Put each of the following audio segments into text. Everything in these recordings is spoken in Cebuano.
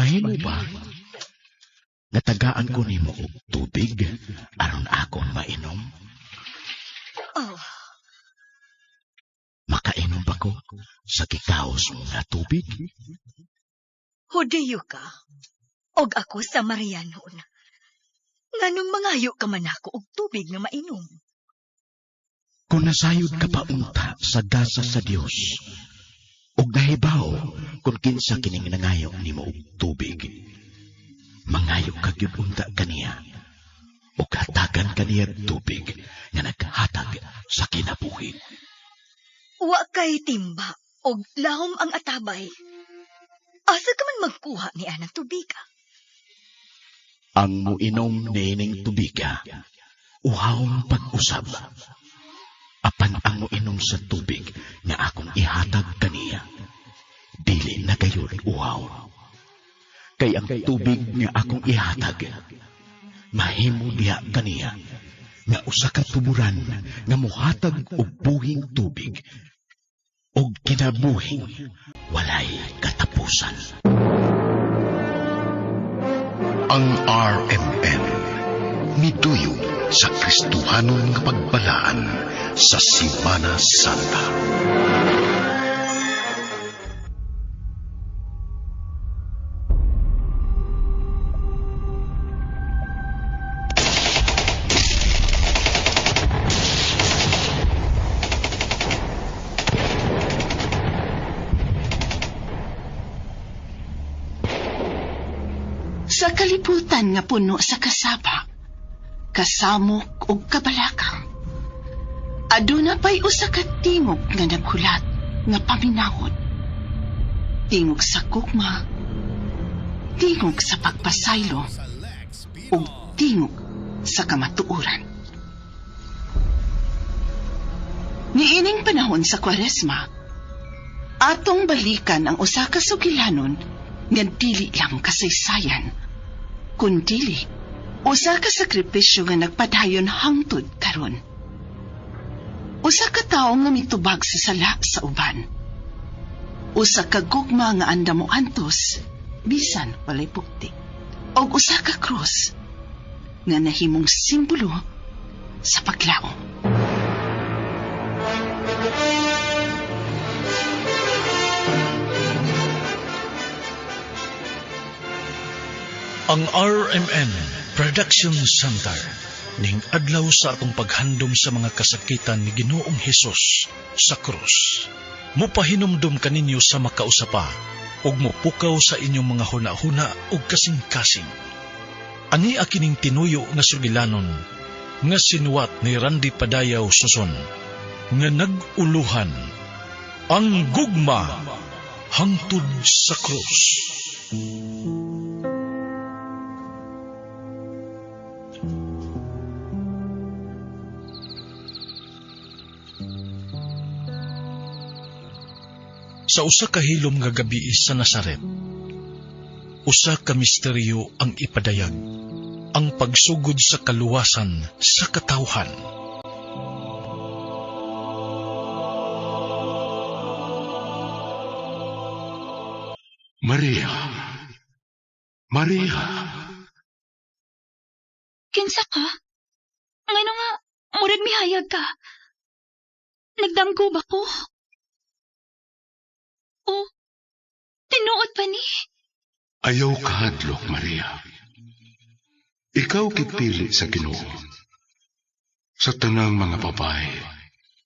Mahimo ba nga tagaan ko nimo og tubig aron akong mainom? Oh. Makainom ba ko sa gikaos mo nga tubig? Hudiyo ka, og ako Samarianon. Nganong mangayo ka man ako og tubig nga mainom? Kung nasayod ka pa unta sa gasa sa Dios, og nahibaw kung kinsa kining nangayo nimo og tubig, mangayo ka gyud unta kaniya, og hatagan kaniya tubig nga naghatag sa kinabuhi. Wa kay timba og lahom ang atabay. Asa ka man magkuha ni anang tubiga? Ang muinom niining tubiga, uhawon pag-usab. Apan ang muinom sa tubig nga akong ihatag kaniya, dili na gayud uhawon. Kay ang tubig nga akong ihatag, mahimo diha kaniya nga usa ka tuburan nga mohatag og buhing tubig og kinabuhing walay katapusan. Ang RMN niduyog sa Kristohanon nga pagbalaan sa Semana Santa. Sa kalibutan nga puno sa kasaba, kasamok ug kabalaka, aduna pa'y usa ka tingog nga naghulat nga paminawon. Tingog sa gugma, tingog sa pagpasaylo, ug tingog sa kamatuoran. Niining panahon sa Kwaresma, atong balikan ang usa ka sugilanon nga dili lang kasaysayan, kundili usa ka sakripisyo nga nagpadayon hangtod karon. Usa ka tawo nga mitubag sa sala sa uban. Usa ka gugma nga andam moantos bisan walay bukti. Og usa ka krus nga nahimong simbolo sa paglaom. Ang RMN Production Center ning adlaw sa atong paghandom sa mga kasakitan ni Ginoong Hesus sa krus. Mupahinumdom kaninyo sa makausapa ug mupukaw sa inyong mga huna-huna ug kasing-kasing. Ani akining tinuyo nga sugilanon nga sinuwat ni Randy Padayaw Suson nga nag-uluhan ang gugma hangtod sa krus. Sa usa ka hilom nga gabi sa Nazaret, usa ka misteryo ang ipadayag, ang pagsugod sa kaluwasan sa katawhan. Maria! Maria! Kinsa ka? Ngano nga, murag mihayag ka. Nagdamgo ba ko? Oh, tinuod pa ni? Ayaw kahadlok, Maria. Ikaw gipili sa Ginoo. Sa tanang mga babae,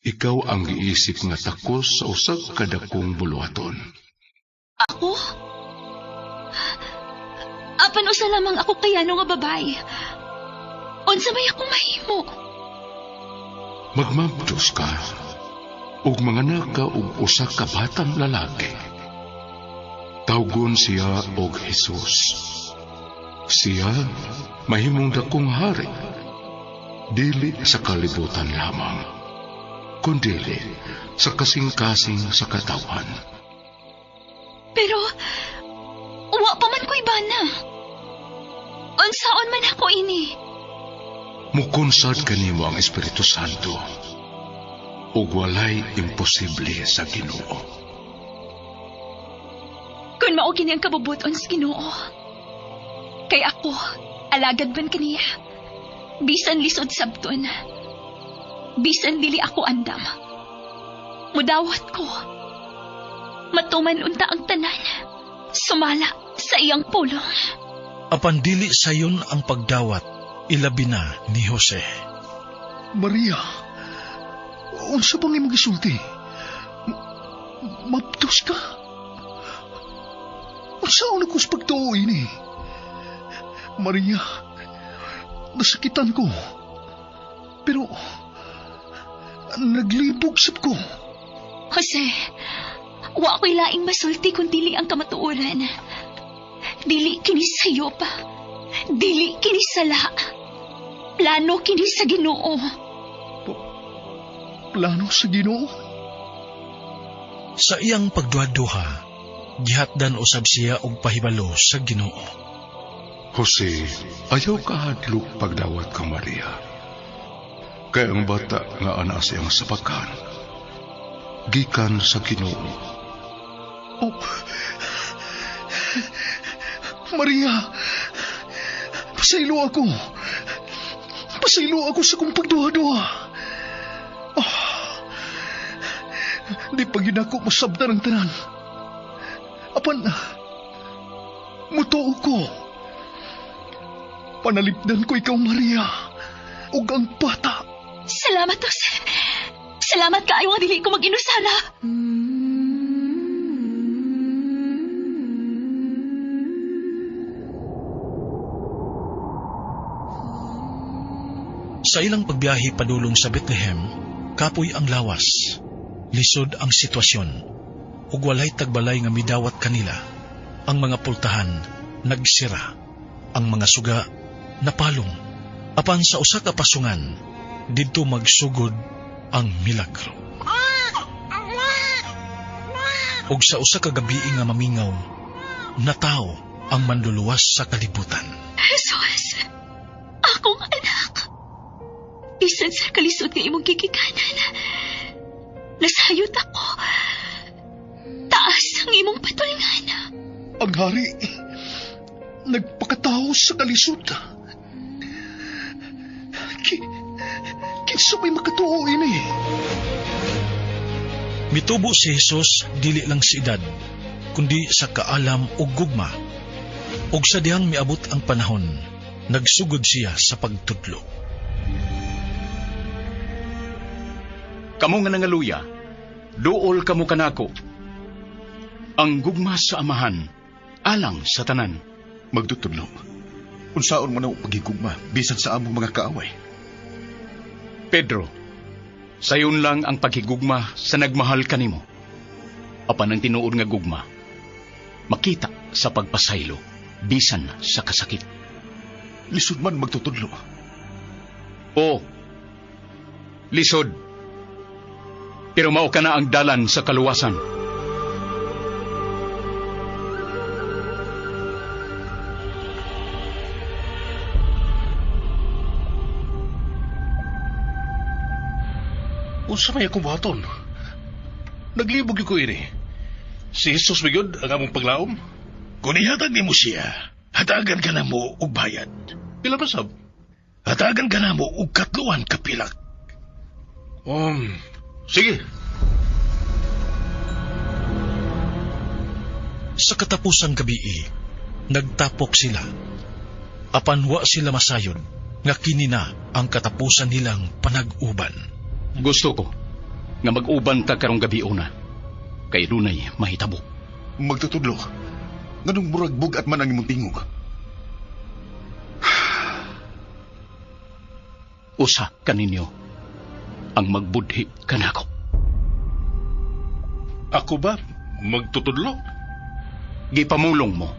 ikaw ang giisip nga takos sa usa ka dakong buluhaton. Ako? Apan usa lamang ako kayano nga babae. Unsa may akong mahimo? Magmabdos ka ug manganak ka og usa ka batang lalaki. Tawgon siya og Jesus. Siya mahimong dakong hari, dili sa kalibutan lamang, kundili sa kasing-kasing sa katawhan. Pero, wa pa man ko'y bana. Unsaon man ako ini? Mukunsad kanimo ang Espiritu Santo, ug walay imposible sa Ginoo. Kung Kung mao kini ang kabubuton sa Ginoo. Kay ako, alagad man kaniya. Bisan lisod sabton. Bisan dili ako andam. Mudawat ko. Matuman unta ang tanan. Sumala sa iyang pulong. Apan dili sayon ang pagdawat, ilabi na ni Jose. Maria, unsa bang imong gisulti? Maptos ka? Unsaon ako sa pagtuo ini? Maria, nasakitan ko. Pero, naglibog sab ko. Jose, wa ko'y laing masulti kung dili ang kamatuoran. Dili kini sayo pa. Dili kini sala. Plano kini sa Ginoo. Plano sa Ginoo? Sa iyang pagduha-duha, gihatdan usab siya og pahibalo sa Ginoo. Jose, ayaw kahadlok pagdawat kang Maria. Kay ang bata nga ana siyang sapakan, gikan sa Ginoo. Oh, Maria, pasaylo ako. Pasaylo ako sa kong pagduha-duha. Oh, di pa gyud ako masabtan ang tanan. Apan, mutuo ko. Panalipdan ko ikaw, Maria, ug ang bata. Salamat, Jose. Salamat kaayo nga dili ko mag-inusara. Sa ilang pagbiyahe padulong sa Bethlehem, kapoy ang lawas, lisod ang sitwasyon, ug walay tagbalay nga midawat kanila. Ang mga pultahan nagsira, ang mga suga napalong. Apan sa usa ka pasungan, didto magsugod ang milagro. Ug sa usa ka gabii nga mamingaw, natawo ang manluluwas sa kalibutan. Jesus, akong anak. Bisan sa kalisod nga imong gigikanan, nasayod ako. Taas ang imong patulngan. Ang hari, nagpakatawo sa kalisod. Kinsa may makatuo ini? Mitubo si Jesus dili lang sa edad, kundi sa kaalam ug gugma. Ug sa dihang miabot ang panahon, nagsugod siya sa pagtudlo. Kamo nga nangaluya, duol kamo kanako. Ang gugma sa amahan, alang sa tanan. Magtutudlo, unsaon mo na pagigugma bisan sa among mga kaaway? Pedro, sayon lang ang paghigugma sa nagmahal kanimo. Apan ang tinuod nga gugma, makita sa pagpasaylo, bisan sa kasakit. Lisod man magtutudlo. O, lisod. Pero mao ka na ang dalan sa kaluwasan. Unsa may akong buhaton? Naglibog ko ini. Si Jesus magyud ang among paglaom. Kung ihatag nimo siya, hatagan ka na mo og bayad. Pila ba sab? Hatagan ka na mo og 3 ka pilak. Sige. Sa katapusang gabii, nagtapok sila. Apan wa sila masayod nga kini na ang katapusan nilang panag-uban. Gusto ko nga mag-uban ta karong gabi una, kay dunay mahitabo. Magtutudlo, nganong murag bug-at man ang imong tingog? Usa kaninyo ang magbudhi kanako. Ako ba magtutudlo? Gipamulong mo.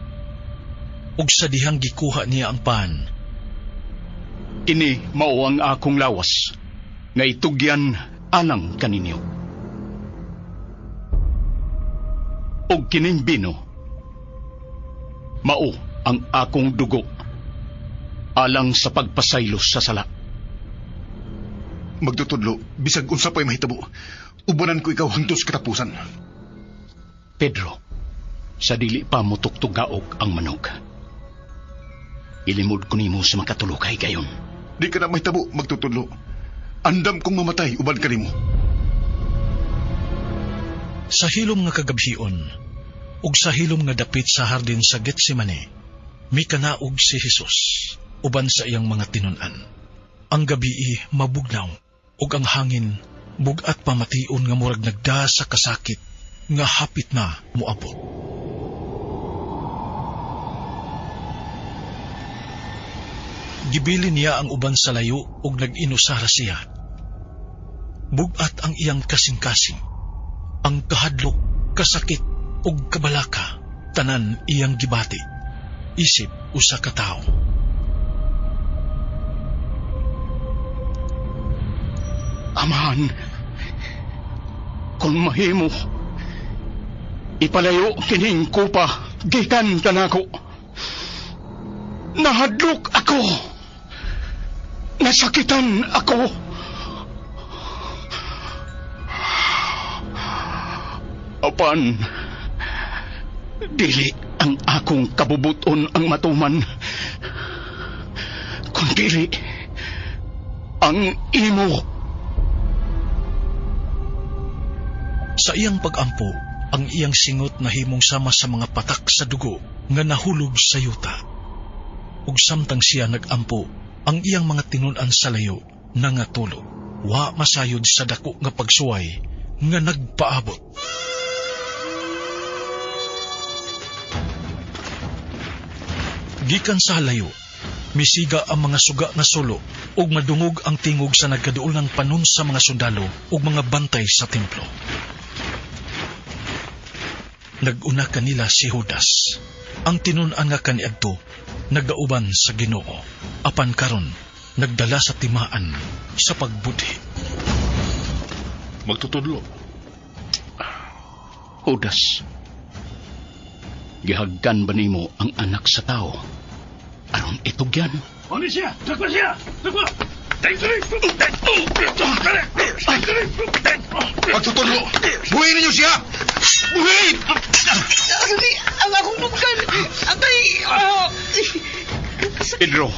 Ug sa dihang gikuha niya ang pan, Kini mao ang akong lawas nga itugyan alang kaninyo. Og kining bino mao ang akong dugo alang sa pagpasaylo sa sala. Magtutudlo, bisag unsa pa'y mahitabo, ubanan ko ikaw hangtod sa katapusan. Pedro, Sa dili pa mutuktugaok ang manog, ilimod ko nimo sa makatulo ka higayon. Di ka na mahitabo magtutudlo. Andam kong mamatay uban kanimo. Sa hilom nga kagabhion, ug sa hilom nga dapit sa hardin sa Getsemane, mikanaog si Jesus uban sa iyang mga tinun-an. Ang gabii mabugnaw, ug ang hangin bug-at pamation nga murag nagda sa kasakit nga hapit na moabot. Gibili niya ang uban sa layo ug nag-inusara siya. Bug-at ang iyang kasing-kasing, ang kahadlok, kasakit ug kabalaka, tanan iyang gibati. Isip usa ka tawo. Amahan, kung mahimo, ipalayo kining kupa gikan kanako. Nahadlok ako. Nasakitan ako. Apan, dili ang akong kabubuton ang matuman, kundili ang imo. Sa iyang pag-ampo, ang iyang singot nahimong sama sa mga patak sa dugo nga nahulog sa yuta. Ug samtang siya nag-ampo, ang iyang mga tinun-an sa layo nangatulog. Wa masayod sa dako nga pagsuway nga nagpaabot. Gikan sa layo, misiga ang mga suga nga sulo ug madungog ang tingog sa nagkaduol ng panon sa mga sundalo ug mga bantay sa templo. Nag-una kanila si Judas, ang tinun-an nga kaniadto nagauban sa Ginoo, apan karon nagdala sa timaan sa pagbudhi. Magtutudlo. Judas, gihagkan ba nimo ang anak sa tao aron itugyan? Ano siya? Takwa siya! Takwa! Magtutudlo! Buhin ninyo siya! Buhin! Ang akong lunggan! Atay! Pedro,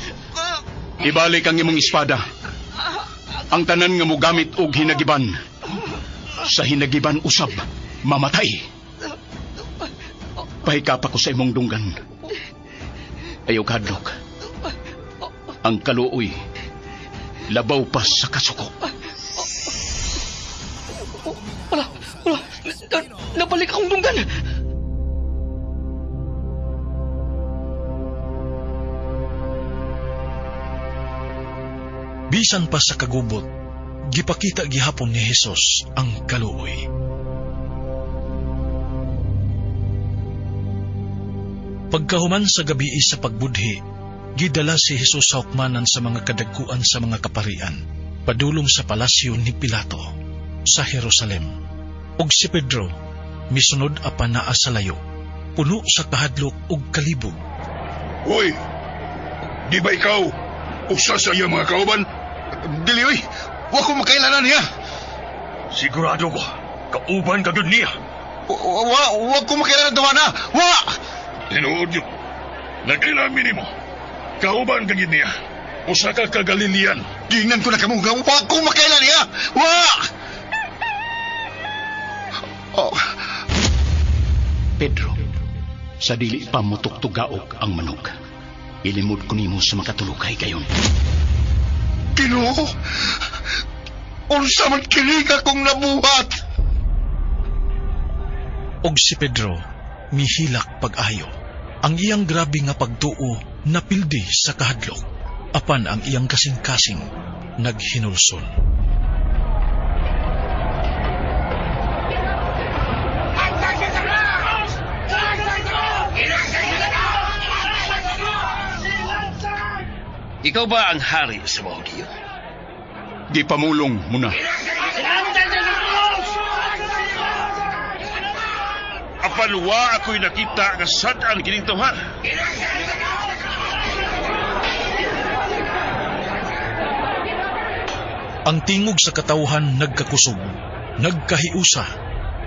ibalik ang imong espada. Ang tanan nga mogamit og hinagiban, sa hinagiban usab, mamatay. Pahikap ako sa imong dunggan. Ayaw kahadlok. Ang kaluoy, labaw pa sa kasuko. Wala, wala. Nabalik akong dunggan. Bisan pa sa kagubot, gipakita gihapon ni Hesus ang kaluoy. Pagkahuman sa gabii sa pagbudhi, gidala si Hesus sa hukmanan sa mga kadagkuan sa mga kaparian, padulong sa palasyo ni Pilato sa Jerusalem. Ug si Pedro misunod apan naa sa layo, puno sa kahadlok ug kalibog. Hoy! Di ba ikaw usa sa iyang mga kauban? Dili, oy! Wa ko makailanan niya! Sigurado ko, kauban ka gyud niya. Wa ko makailanan duha na! Wa! Tinuod yun. Nagkailamin nimo. Kauban ka gyud niya. Usa ka ka Galilean. Giingnan ko na kamo nga wa ko makailan niya! Wa! Oh. Pedro, sa dili pa mutuktugaok ang manog, ilimod ko nimo sa makatulog kay gayon. Ginoo, unsa man kini akong nabuhat? Og si Pedro mihilak pag-ayo. Ang iyang grabe nga pagtuo napildi sa kahadlok, apan ang iyang kasing-kasing naghinulsol. Ikaw ba ang hari sa mga Hudiyo? Gipamulong mo na. Apan wa ako'y nakita nga sad-an kining tawhan. Ang tingog sa katawhan nagkakusog, nagkahiusa,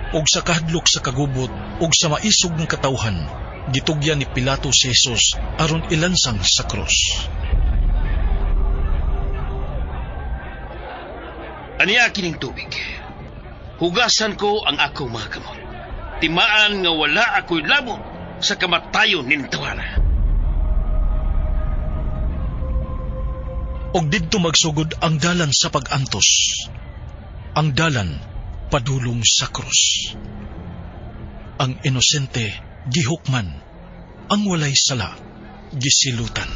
Ug sa kahadlok sa kagubot ug sa maisog nga katawhan, gitugyan ni Pilato si Jesus aron ilansang sa krus. Aniya kining tubig. Hugasan ko ang akong mga kamot. Timaan nga wala ako'y labot sa kamatayon ning tawana. Og didto magsugod ang dalan sa pag-antos. Ang dalan padulong sa krus. Ang inosente gihukman, ang walay sala gisilutan.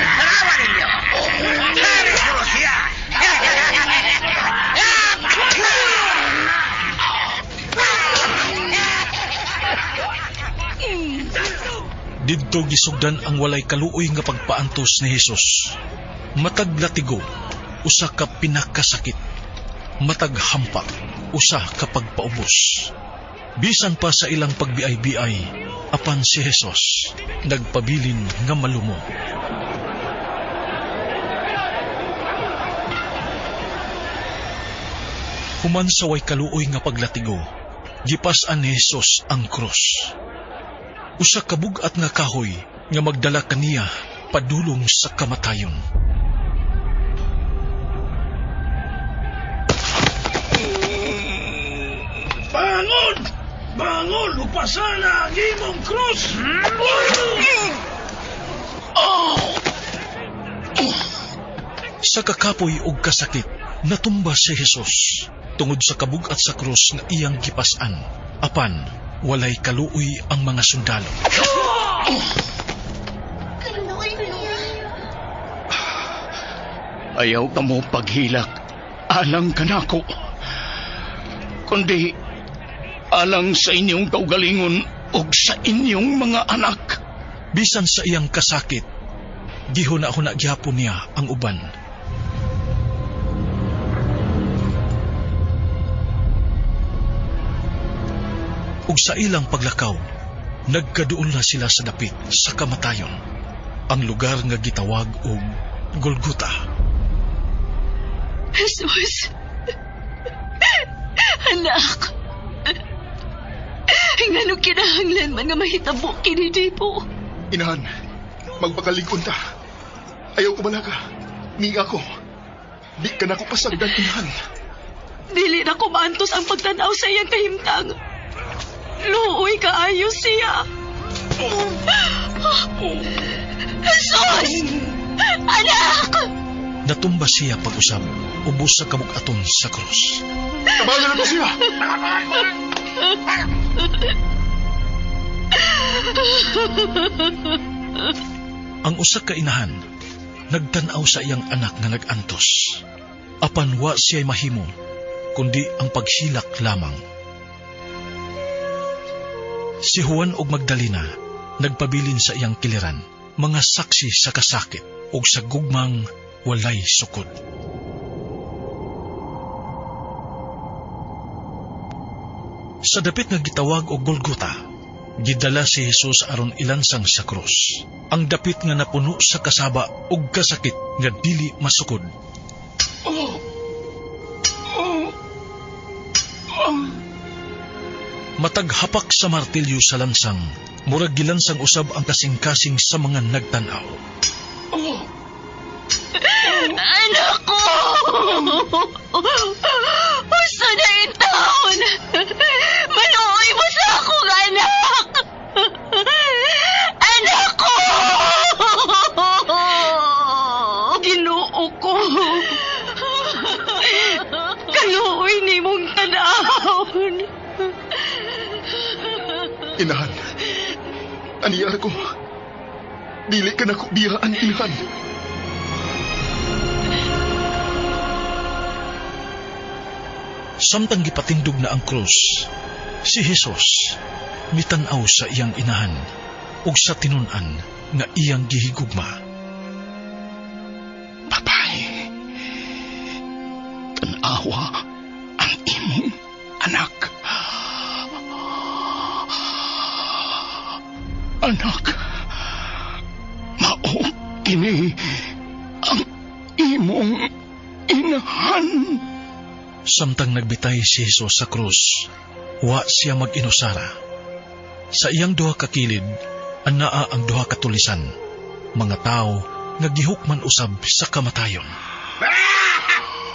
Tarawan ninyo! Siya! Didto gisugdan ang walay kaluoy nga pagpaantos ni Hesus. Matag latigo, usa ka pinakasakit. Matag hampak, usa ka pagpaubos. Bisan pa sa ilang pagbiay-biay, apan si Hesus nagpabilin nga malumo. Human sa way kaluoy nga paglatigo, gipas-an ni Hesus ang krus. Usa ka bug-at nga kahoy nga magdala kaniya padulong sa kamatayon. Bangon! Bangon! Upasana ang imong krus! Sa kakapoy og kasakit, natumba si Hesus tungod sa kabug-at sa krus nga iyang gipas-an. Apan, walay kaluoy ang mga sundalo. Ayaw ka mo paghilak, alang kanako, kundi alang sa inyong kaugalingon ug sa inyong mga anak. Bisan sa iyang kasakit, gihuna-huna gihapon niya ang uban. Ug sa ilang paglakaw, nagkaduol na sila sa dapit sa kamatayon, ang lugar nga gitawag og Golgota. Jesus! Anak! Ngano kinahanglan man nga mahitabo kini nimo? Inahan, magpakalig-on ta. Ayaw ko malaka. Ni ako. Di ka na ko pasagdan, inahan. Dili na ko maantos ang pagtanaw sa iyang kahimtang. Luoy kaayo siya. Jesus! Anak! Natumba siya pag-usab, ubos sa kabug-aton sa krus. Tabangan na to siya! Ang usa ka inahan, nagtan-aw sa iyang anak nga nag-antos. Apan wa siya'y mahimo, kundi ang paghilak lamang. Si Juan ug Magdalena nagpabilin sa iyang kiliran, mga saksi sa kasakit ug sa gugmang walay sukod. Sa dapit nga gitawag og Golgota, gidala si Jesus aron ilansang sa krus. Ang dapit nga napuno sa kasaba ug kasakit nga dili masukod. Matag hapak sa martilyo sa lansang, murag gilansang usab ang kasing-kasing sa mga nagtan-aw. Anak ko! Usa na intawon! Maluoy mo sa akong anak! Anak ko! Ginoo ko! Kaluoy nimong tan-awon! Inahan, aniyar ko. Dili ka na ko biyaan, inahan. Samtang gipatindog na ang krus, si Jesus mitan-aw sa iyang inahan ug sa tinun-an nga iyang gihigugma. Papay, tan-awa ang imong anak. Anak, mao kini ang imong imong inahan. Samtang nagbitay si Jesus sa krus, wa siya mag-inusara. Sa iyang duha ka kilid, anaa ang duha ka tulisan, mga tawo nga gihukman usab sa kamatayon.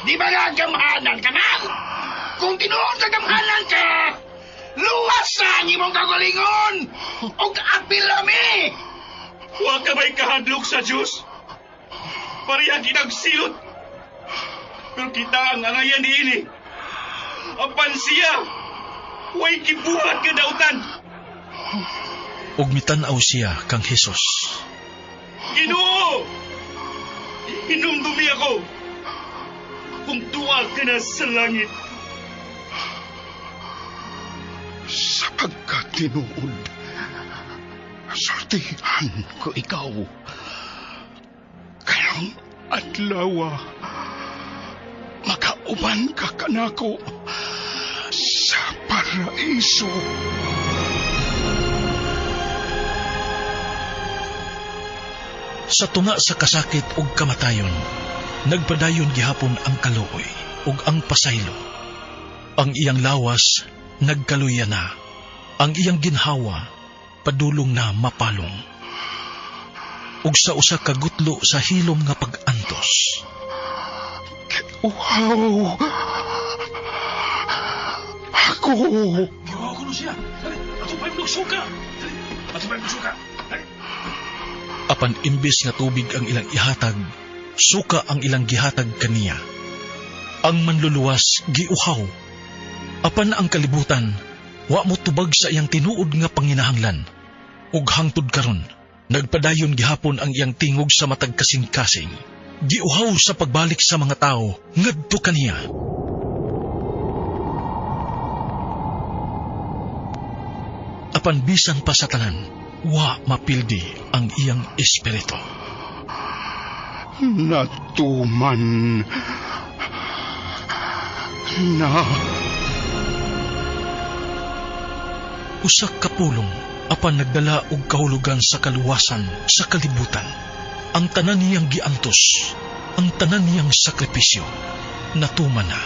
Di ba nga gamhanan ka man? Kung tinuod ka gamhanan ka, luwas sa ang imong kagalingon! Og apil ami! Wa ka ba'y kahadlok sa Diyos? Pareha kitang silot. Pero kita ang angayan niini. Apan siya, way gibuhat nga dautan. Ug mitan-aw siya kang Hesus. Ginoo! Hinumdumi ako kung tuwa ka na sa langit. Sa pagkatinuod, sultihan ko ikaw. Karong adlaw, makauban ka kanako sa paraiso. Sa tunga sa kasakit ug kamatayon, nagpadayon gihapon ang kaluoy ug ang pasaylo. Ang iyang lawas nagkaluya na, ang iyang ginhawa padulong na mapalong. Ug sa usa ka gutlo sa hilom nga pag-antos. Wow! Ako! Giwa ko siya. Dali, ato pa yung suka. Dali, ato pa yung suka. Dali. Apan imbes nga tubig ang ilang ihatag, suka ang ilang gihatag kaniya. Ang manluluwas giuhaw. Apan ang kalibutan, wa mo tubag sa iyang tinuod nga panginahanglan. Ug hangtod karon, nagpadayon gihapon ang iyang tingog sa matag kasing-kasing. Giuhaw sa pagbalik sa mga tao ngadto kaniya. Apan bisan pa sa tanan, wa mapildi ang iyang espiritu. Natuman na. Usa ka pulong apan nagdala og kahulugan sa kaluwasan sa kalibutan. Ang tanan niyang giantos, ang tanan niyang sakripisyo, natuman na.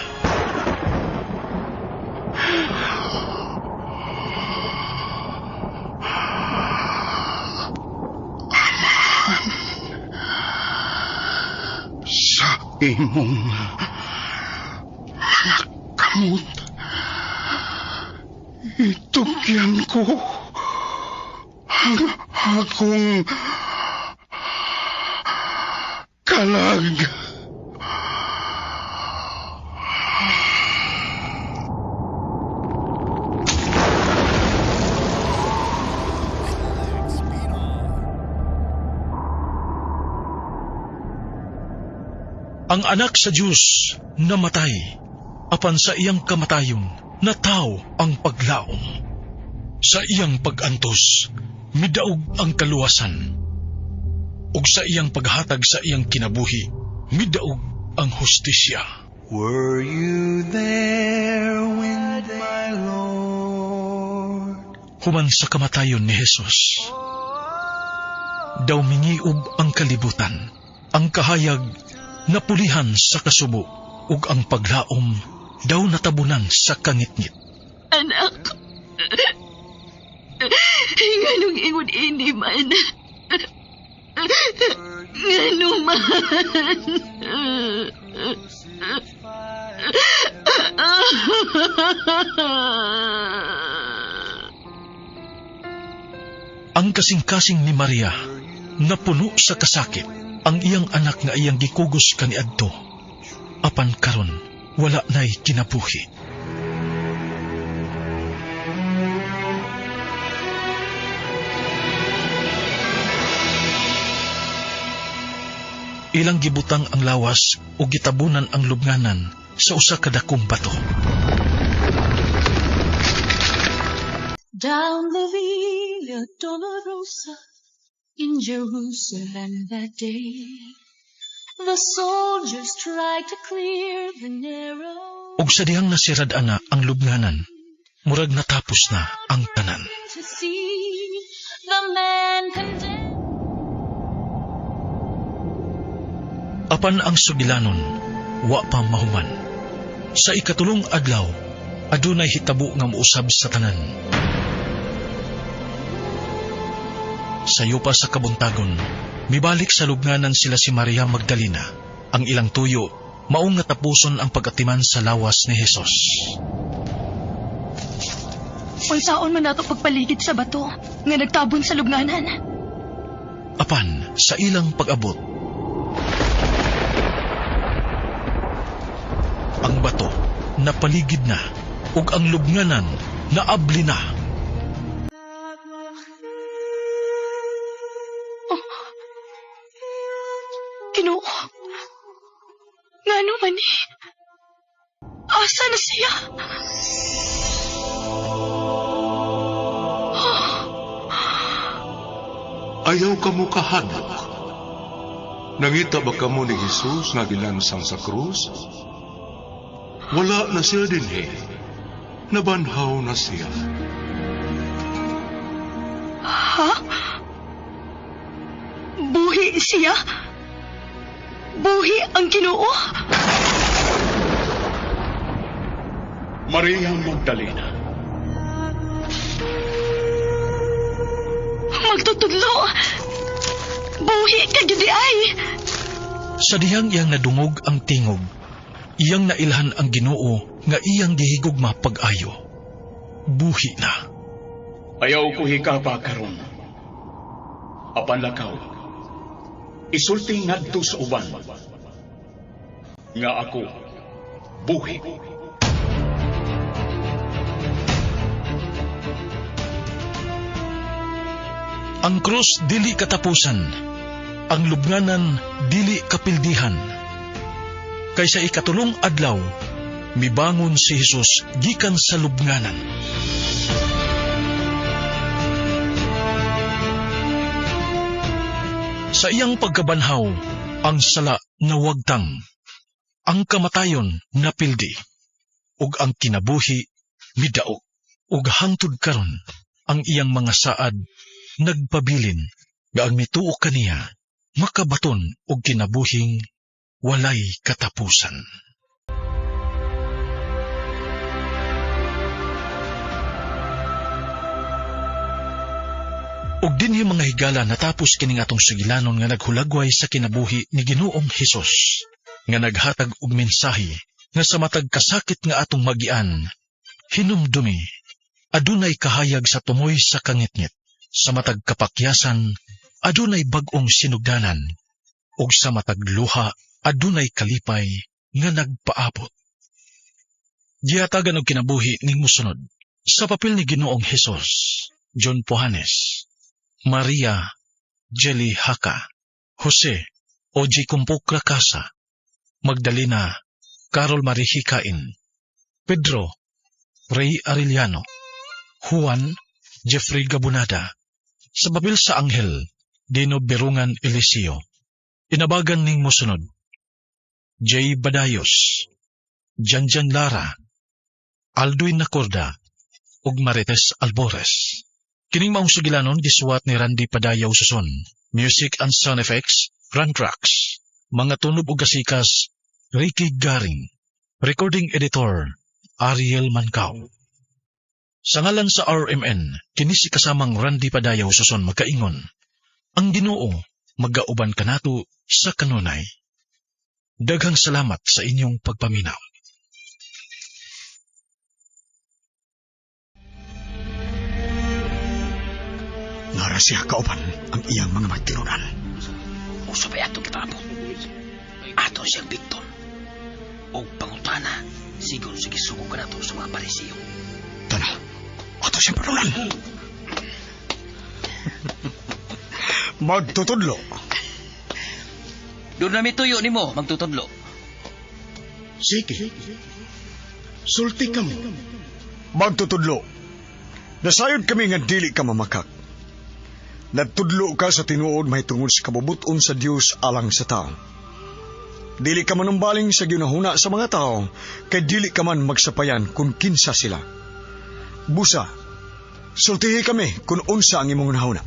Sa imong mga kamot, itugyan ko ang akong kalag. Ang anak sa Diyos namatay, apan sa iyang kamatayon nataw ang paglaom. Sa iyang pag-antos, midaog ang kaluwasan. Ug sa iyang paghatag sa iyang kinabuhi, midaog ang hustisya. Were you there when my Lord? Human sa kamatayon ni Jesus, daw mingiob ang kalibutan, ang kahayag napulihan sa kasubo, ug ang paglaom daw natabunan sa kangitngit. Anak, nganong ingon ini man? Ngano man? Ang kasing-kasing ni Maria napuno sa kasakit ang iyang anak nga iyang gikugos kaniadto. Apan karon wala na'y kinabuhi. Ilang gibutang ang lawas ug gitabunan ang lubnganan sa usa ka dakong bato. Down the Via Dolorosa in Jerusalem that day, the soldiers tried to clear the narrow Ug sa dihang nasirad ana ang lubnganan, murag natapos na ang tanan. to see the man condemned. Apan ang sugilanon, wa pa mahuman. Sa ikatulong adlaw, adunay hitabo nga mousab sa tanan. Sayo pa sa kabuntagon, mibalik sa lubnganan sila si Maria Magdalena. Ang ilang tuyo, maong nga tapuson ang pag-atiman sa lawas ni Hesus. Unsaon man nato pagpaligid sa bato nga nagtabon sa lubnganan? Apan sa ilang pag-abot, ang bato napaligid na ug ang lubnganan naabli na. Oh. Ginoo. Ngano man ni? Asa na siya? Ayaw kamo kahadlok. Nangita ba kamo ni Jesus nga gilansang sa krus? Wala na siya dinhi. Nabanhaw na siya. Ha? Buhi siya? Buhi ang Ginoo? Maria Magdalena. Magtutudlo! Buhi ka gyud ay! Sa dihang iyang nadungog ang tingog, iyang nailhan ang Ginoo nga iyang gihigugma pag-ayo. Buhi na. Ayaw ko hikapa karon. Apan lakaw, isulti ngadto sa uban nga ako buhi. Ang krus dili katapusan, ang lubnganan dili kapildihan. Kaysa ikatulong adlaw, mibangon si Hesus gikan sa lubnganan. Sa iyang pagkabanhaw, ang sala nawagtang, ang kamatayon napildi, ug ang kinabuhi midaog, ug hangtod karon ang iyang mga saad nagpabilin nga ang mituo kaniya makabaton og kinabuhing walay katapusan. Ug dinhi mga higala natapos kining atong sugilanon nga naghulagway sa kinabuhi ni Ginoong Hesus, nga naghatag og mensahe nga sa matag kasakit nga atong magian, hinumdumi, adunay kahayag sa tumoy sa kangitngit, sa matag kapakyasan, adunay bag-ong sinugdanan, ug sa matag luha, adunay kalipay nga nagpaabot. Gihatagan og kinabuhi ning mosunod sa papel ni Ginoong Hesus, John Pohanes, Maria Jelly Haka, Jose O.G. Kumpok Rakasa, Magdalena Carol Marihikain, Pedro Ray Arellano, Juan Jeffrey Gabunada, sa papel sa Anghel Dino Berungan Eliseo. Inabagan ning mosunod, Jay Badayos, Janjan Lara, Alduin Nacorda, ug Marites Albores. Kining maong sugilanon gisuwat ni Randy Padayaw Suson. Music and sound effects, Rantrax. Mga tunob ug kasikas, Ricky Garing. Recording editor, Ariel Mancao. Sa ngalan sa RMN, kini si kasamang Randy Padayaw Suson magkaingon. Ang Ginoo magauban kanato sa kanunay. Daghang salamat sa inyong pagpaminaw. Nara siya kauban ang iyang mga magtinunan. Usa pa ato gipaabot. Ato siyang bigton. Og pangutana, sigon sa gisugo kanato sa mga Pariseo. Tana, ato siyang panulan. Magtutudlo. Doon na mituyo nimo magtutudlo. Sige. Sulti kamo. Magtutudlo. Nasayod kami nga dili ka mamakak. Nagtudlo ka sa tinuod mahitungod sa kabubuton sa Dios alang sa tao. Dili ka manumbaling sa ginahuna sa mga tao, kay dili ka man magsapayan kung kinsa sila. Busa, sultihi kami kung unsa ang imong nahuna.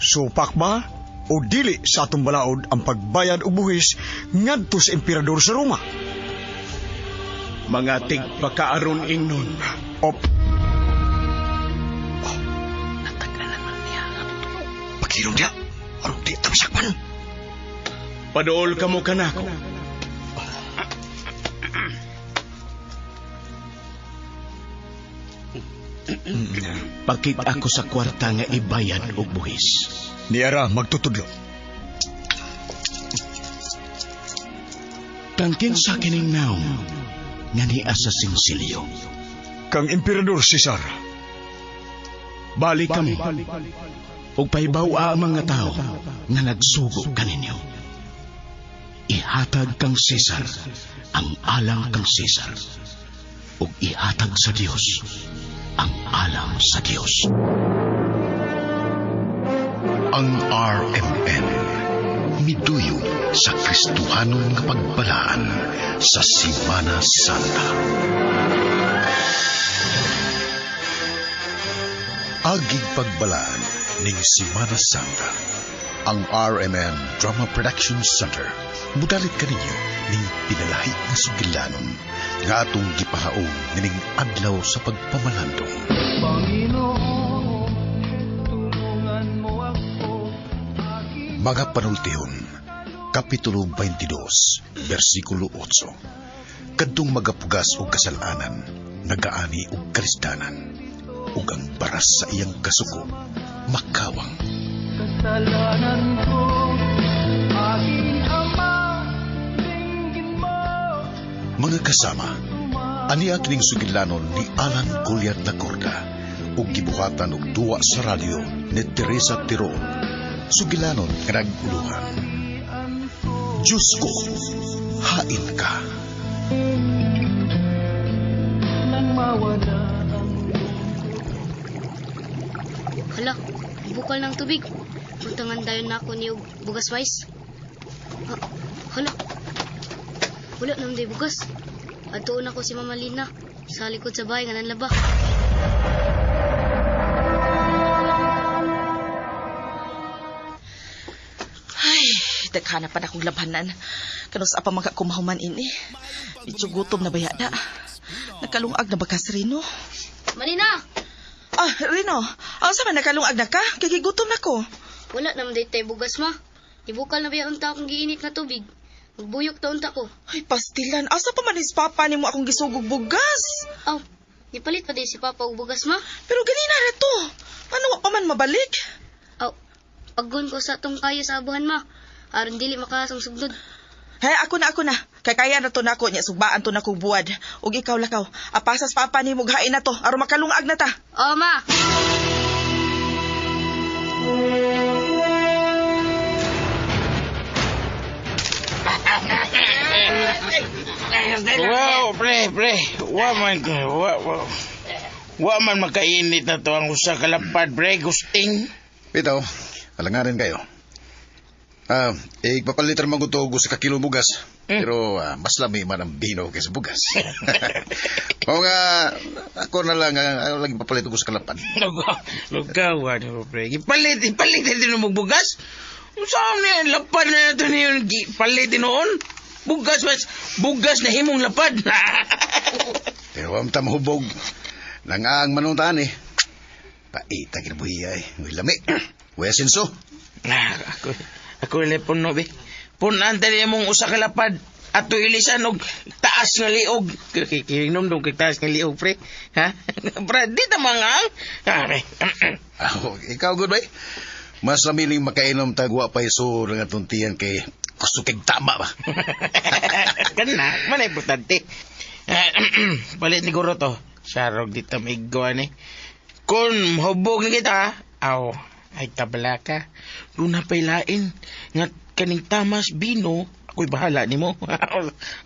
Supak ba O dili sa atong balaod ang pagbayad og buhis ngadto sa emperador sa Roma? Mga tigpakaaron ingnon. Op. Oh. Natagalan man niya. Pakilong niya. Aron di tamasakpan. Paduol ka mo kanako. Pakita ako sa kwarta nga ibayad og buhis. Niara magtutudlo. Kang kinsa kining naong nga niya sa sinsilyo. Kang Emperador Cesar. Balik kami. Ug pahibaw-a ang mga tao nga nagsugo kaninyo. Ihatag kang Cesar ang alang kang Cesar. Ug ihatag sa Dios ang alang sa Dios. Ang RMN miduyog sa Kristohanon nga pagbalaan sa Semana Santa. Agig pagbalaan ning Semana Santa. Ang RMN Drama Production Center mudalit kaninyo ning pinalahi nga sugilanon nga atong gipahaong nining adlaw sa pagpamalandong. Panginoon, tulungan mo ako. Mga panultihon, Kapitulo 22, versikulo 8. Kadtong magapugas og kasalanan, nagaani og kalisdanan, ug ang baras sa iyang kasuko, makawang. Kasalanan ko, aking Ama, dinggin mo. Mga kasama, aniya kining sugilanon ni Alan Goliath Lacorda ug gibuhatan og duwa sa radyo ni Teresa Tiron. Sugilanon nga nag-uluhan. Diyos ko, hain ka. Nang mawala ang Hala, bukal ng tubig. Butangan dayon na ako ni og bugas wise. Ha, hala. Wala naman day bugas. Adtuon ako si Mama Lina sa likod sa bahay nga nanlaba. Ay, daghana pa na akong labhanan. Kanus pa man ka kumahuman ini. Medyo gutom na baya na. Nakalungag na ba ka si Rino? Malina! Ah, Rino, asa man nakalungag na ka? Kay gigutom na ko. Wala naman day tay bugas ma. Ibukal na ba unta akong giinit nga tubig. Magbuyok ta unta ko. Ay, pastilan. Asa pa man is papa nimo akong gisugog bugas? Aw, nipalit pa din si papa og bugas ma. Pero ganina ra to. Ano wa pa man mabalik? Aw, paggon ko sa atong kayo sa abuhan ma. Aron dili makasong sugdod. Hey, ako na, ako na. Kay kaya na to nako niya sugbaan to nako buwad. Ug ikaw lakaw. Apasas papa nimo hain na to aron makalungag na ta. Oo ma. Wow, pre, pre. Wa man wa, wa, wa man makainit na to ang usa ka lapad, pre, gusting. Bitaw, alangarin kayo. Ah, igpapalitan man ko to og usa ka kilo bugas. Pero mas lami man ang bino kaysa bugas. O nga, ako na lang, ako lang ipapalit og usa ka lapad. Lugaw, ano, pre. Ipalit, ipalit din mo bugas. Saan niya lapad na ito niyo palit noon? Bugas, mas, bugas na himong lapad. Pero ang tamhubog, nangaang manuntaan eh. Paita kinabuhiya eh. Uy, lami. Uy, asinso. Ah, ako ile puno be. Punan tani mong usa ka lapad ato ilisan og taas nga liog. Kinom dong kay taas nga liog pre. Ha? Pre, di ta mangang. Are. Ako, ikaw good bay. Mas lamining makainom tagwa pa iso nga tuntian kay gusto kay tama ba. Kana, man importante. Palit ni guro to. Sarog dito may gawa ni. Kung hubog ni kita, aw, ay tabala ka. Doon na pailain. Nga kaning tamas bino, ako'y bahala nimo.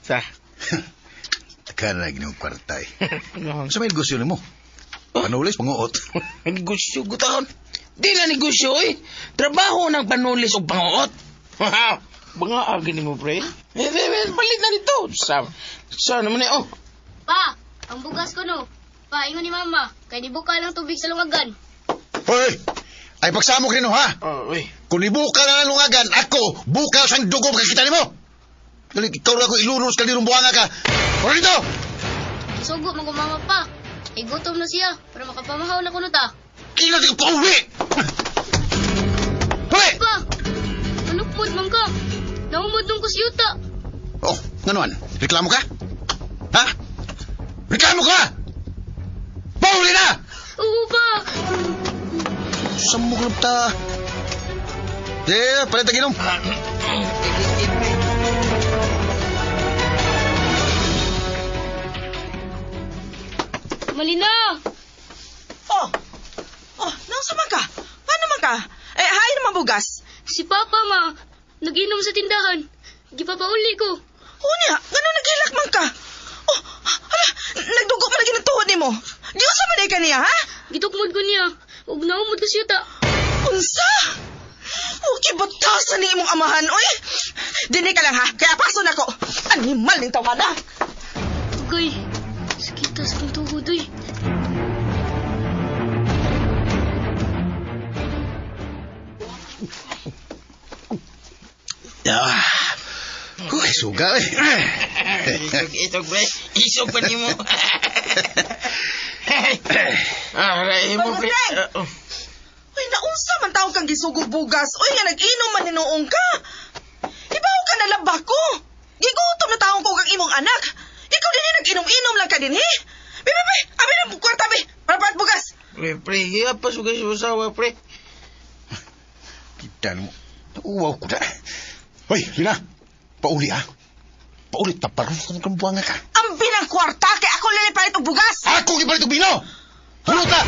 Sa. Taka na ginong kwarta eh. Sa may negosyo nimo? Panulis, panguot. Negosyo, gutahon. Di na negosyo eh. Trabaho ng panulis o panguot. Mga agi nimo, pre. Eh, palit na nito. Sa naman eh, oh. Pa, ang bugas ko no. Pa, ingon ni mama, kay di bukal ang tubig sa lungagan. Hoy! Ay, pagsamok rin ha? Oh, uy. Kung ibukal na nalungagan, ako, bukal sang dugo makakita nimo. Dali, ikaw na ako ilunos ka nirong buhanga ka. Ora dito! Sugo man ko mama pa. Igutom na siya para makapamahaw na kuno ta. Kila di ka pauwi! Puli! Pa! Anukmod man ka? Naumod nung kusyuta. Oh, nganuan? Reklamo ka? Ha? Reklamo ka! Pauli na! Oo pa! Samok ta. Eh, palit ang inom. Malina! Oh! Oh, nausa man ka? Paano man ka? Eh, hain naman bugas. Si Papa, ma. Nag-inom sa tindahan. Gipapauli ko. Unya, gano'n naghilak man ka? Oh, hala, nagdugo man lagi ng tuhod nimo. Giunsa man ka niya, ha? Gitukmod ko niya. Ug naumod ko siya ta. Unsa? Okay, batasan ni imong amahan, oy. Dini ka lang, ha? Kaya paso na ko. Animal ning tawhana. Ugay, sakita sa kong tuhod, oy. Ah. Uy, suga, eh. Isog, pre. Isog pa nimo. Ah, ray mo, pre. Uy, naunsa man taong kang gisugo bugas. Uy, nga nag-inom man hinuong ka. Ibaw ka na laba ko. Gigutom na taong ko kang imong anak. Ikaw din nag-inom-inom lang ka din, he? Be, be, be! Abi na kwarta, be! Para paat bugas! Pre, pre, hiya pa suga sa usawa, pre. Kita mo. Nauwaw ko na. Hoy, Lina. Pauli, ha? Pauli, taparong kang buwanga ka. Ang binang kwarta, kay ako lilipalit og bugas! Ako gipalit og bino! Hulot na!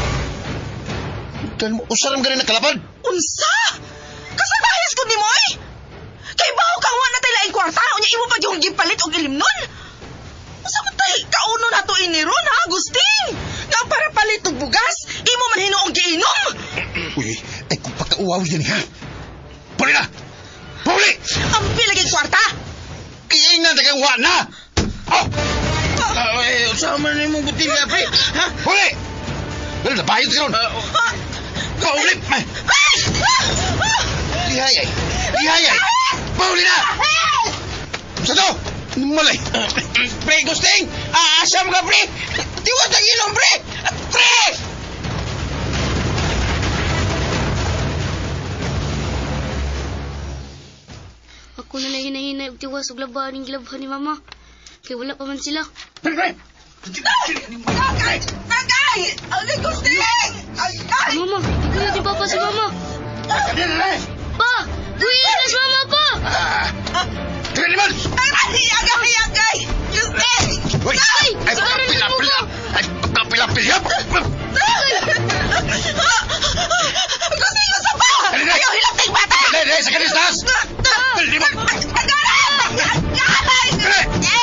Kita mo, usaram ka rin nagkalapad. Unsa? Kasabahis ko ni mo, eh! Kay baho kang wa na tay laing kwarta, unya imo pa yung gipalit og ilimnon? Unsa man tay kauno na to ini ron, ha, Agustin? Nga para palit og bugas, imo man hinuong giinom! Uy, ay kung pagkauwaw yan, ha? Pauli na! Pauli! Ang pilaging kwarta! Kiingnan ta kang wa na! Oh! Eh, usawa man nimo butilya, pre. Ha? Pauli! Dali na, bayot ka ron! Pauli! Lihay ay! Lihay ay! Pauli na! Sa to! Malay! Pre, Gusting! Asam ka, pre! Tiwas ang ilong, pre! Pre! Ako na nahinay-hinay og tiwas og labahan ning gilabhan ni mama. Kay wala pa man sila. Pre, pre! Agay! Agay! Agay, Gusting! Agay! Mama, ikaw na papa si mama. Pa! Duwi na si mama pa! Dali naman! Agay! Agay! Agay! Gusting! Uy! Ay! Ay, Sagaran na mo pagkapila-pila! ko! Ay, pagkapila-pila! Gusting, unsa pa! Dali na! Ayaw, hilapting bata! Dali, dali! Sa kanis taas! Dali mo! Agay! Agay! Dali! Dali!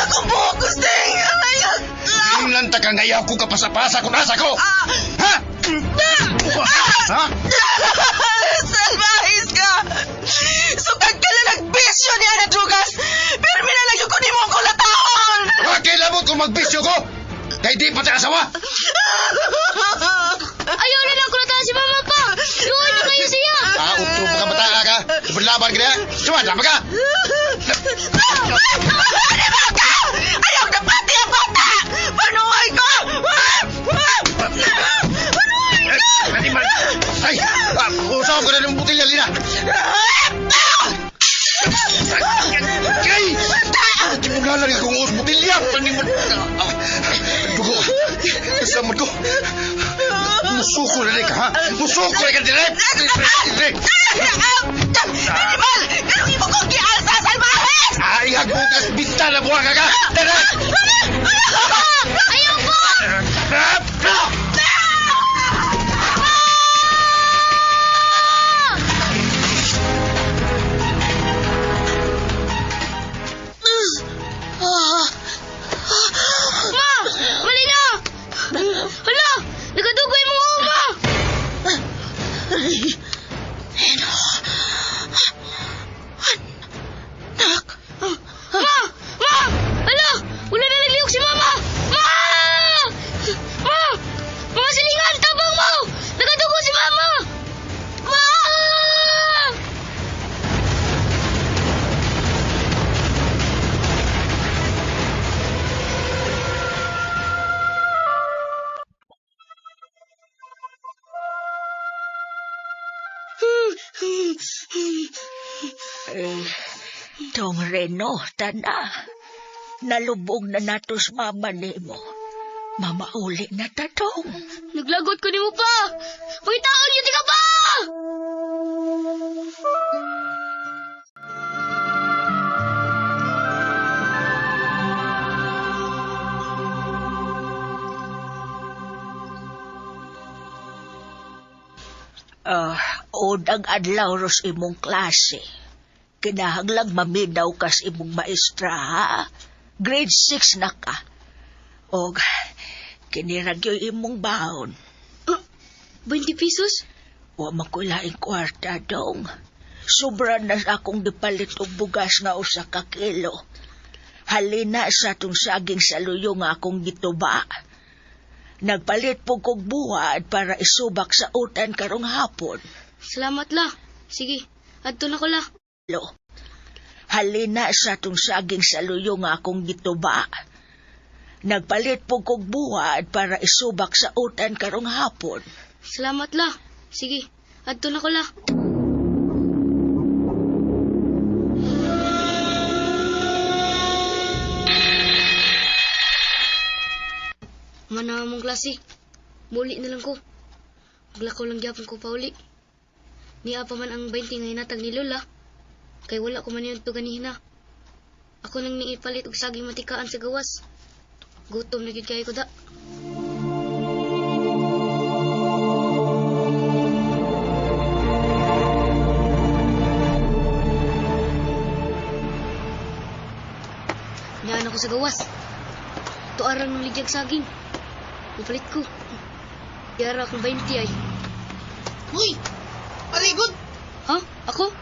Ako po, Gusting! Aray! Inglan ta ka ngayaw ko kapasapasa kung asa ko! Ha? Ha? Salvahis ka! Sukad ka na nagbisyo niya na drugas! Pero minalagyo ko ni mo ko lataon! Wa kay labot kung magbisyo ko! Kay di pa ta asawa! Ayaw na lang kulatan si mama pa! Duwi na kayo siya! Ah, utro pa ka bata ka! Laban ka na! Suman, laban ka! Ano ba ka? Ayaw na pati ang bata! Panuhay ko! Panuhay ko! Animal! Ay! Usaw ko na ng butilya, Lina! Ay! Timulalan ka kung us butilya! Animal! Dugo! Kasamad ko! Musuko na rin ka, ha? Musuko na ka dire! Dire! Animal! Ganong imo kong gialsa, salbahes! Ay, hagbukas bintana buwang ka! Tara! Ayaw ko! Ma! Mali na! Hala! Nagadugoy mo ma! Nak! Ma! Ma! Hala! Wala na naglihok si mama! Ma! Tong Reno, tana. Nalubog na natos mama nimo. Mamauli na tatong. Naglagot ko nimo pa! Pangitaon yun ka pa! Unang adlaw ros imong klase. Kinahanglang maminaw kas imong maestra, ha? Grade 6 na ka. Og kiniragyo imong baon. 20 pesos? Wa man ko laing kwarta dong. Sobra na akong gipalit og bugas nga usa ka kilo. Halina sa atong saging sa luyo nga akong gituba. Nagpalit po kog buhat para isubak sa utan karong hapon. Salamat la. Sige, adto na ko la. Lo. Halina sa atong saging sa luyo nga akong gituba. Nagpalit po kog buhat para isubak sa utan karong hapon. Salamat la. Sige, adto na ko la. Mana mong klase. Muli na lang ko. Maglakaw lang gyapon ko pauli. Niya pa man ang 20 nga hinatag ni Lola. Kay wala ko man yun to ganihina. Ako nang niipalit og saging matikaan sa gawas. Gutom na gyud kaayo ko da. Niyaan ako sa gawas. Tuarang ng ligyag saging. Ipalit ko. Yara akong 20 ay. Uy! Paligod! Ha? Ako?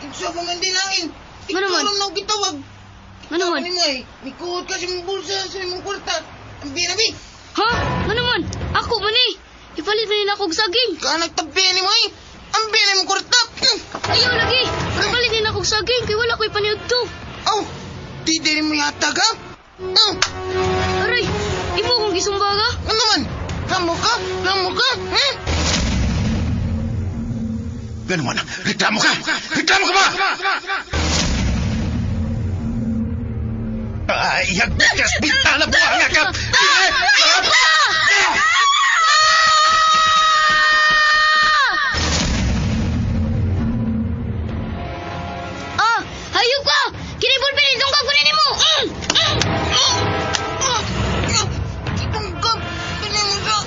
Ikso mo man dinangin. Nga naman? Ikaw lang gitawag. Nga naman? Sabi mo eh, may kuhot ka sa imong bulsa sa imong kwarta. Ang binabi. Ha? Nga naman? Ako man eh. Ipalit man nila akong saging. Ka nagtabi ni mo eh. Ang bina mong kwarta. Ayaw lagi. Ipalit nila akong saging kay wala ko'y paniud to. Aw! Di din mo yata ka? Aray! Imo kong gisumba ka? Ano naman? Ramo ka? Ramo ka? Eh? Ganun, reklamo ka! Reklamo ka ba? Ay, hagbikas, bintana, buhanga ka! Ah! Hayop ka! Kini ballpen itong kunin nimo! Gitunggap! Kunin mo siya!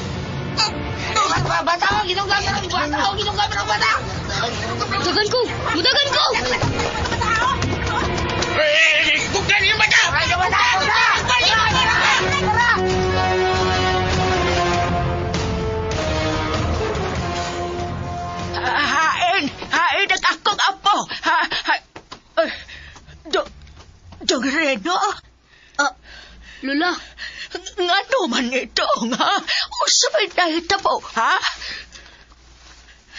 Bata ko! Gitunggap! Bata ko! Gitunggap! Bata! Mudagan ko! Mudagan ko! Tugkan yung bata! Hain! Hain ang akong apo! Ha, ha, Dong Reno? Lola? Nga naman ito, nga? Unsa may nahitabo, ha?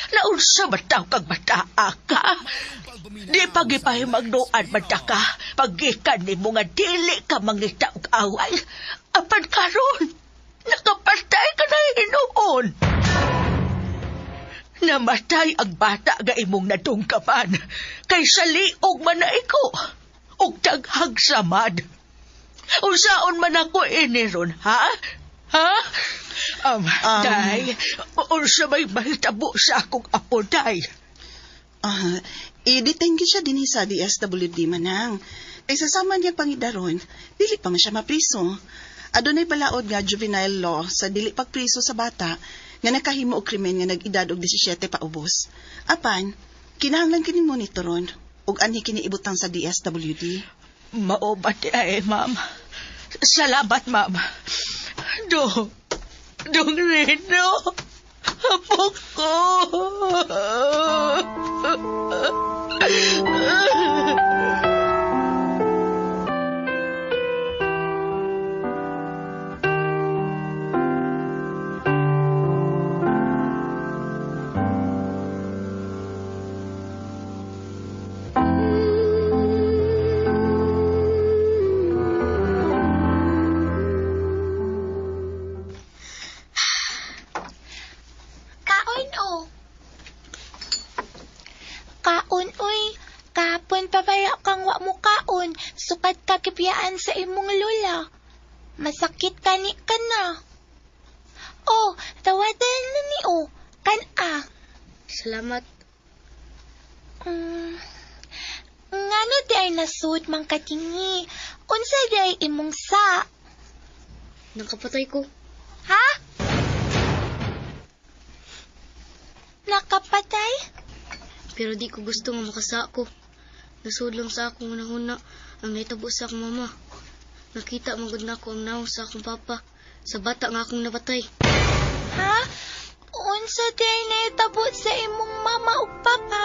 Naunsa man taw kag bataa ka? Di pagipahimagnuan man ta ka, pagikan ni mo nga dili ka mangita og away. Apan karon, nakapatay ka na hinuon. Namatay ang bata nga imong nadungkapan, kay sa liog man na iko, ug daghang samad. Unsaon man ako iniron, ha? Ha? Day, unsa may mahitabo sa akong apo, day? I-detain siya din sa DSWD manang. Kay sa sama niya pangidaron, dili pa man siya mapriso. Adunay balaod nga juvenile law sa dili pagpriso sa bata nga nakahimo og krimen nga nag-edad og 17 paubos. Apan, kinahanglan kini monitoron ug anhi kini ibutang sa DSWD. Mao ba ti ay, ma'am? Salamat, ma'am. Dong Reno, apo ko. Kaon o. Nagpabaya kang wa mo kaon, sukad ka kipiyaan sa imong lula. Masakit kani ka na. Oh, tawadan na ni o. Kan-a. Salamat. Ngano di ay nasud mang katingi? Unsa di ay imong sa? Nakapatay ko. Ha? Nakapatay? Pero di ko gusto nga makasa ko. Nasud lang sa akong hunahuna ang nahitabo sa akong mama. Nakita magud nako ang nawong sa akong papa sa bata nga akong napatay. Ha? Unsa di ay nahitabo sa imong mama ug papa?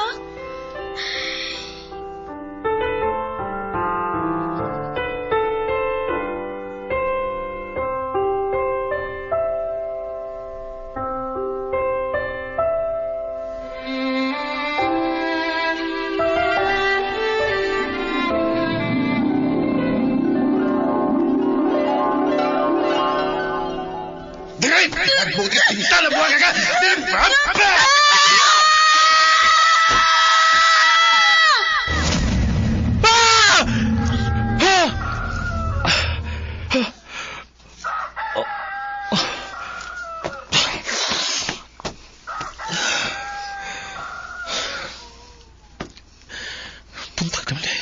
Buntag naman eh.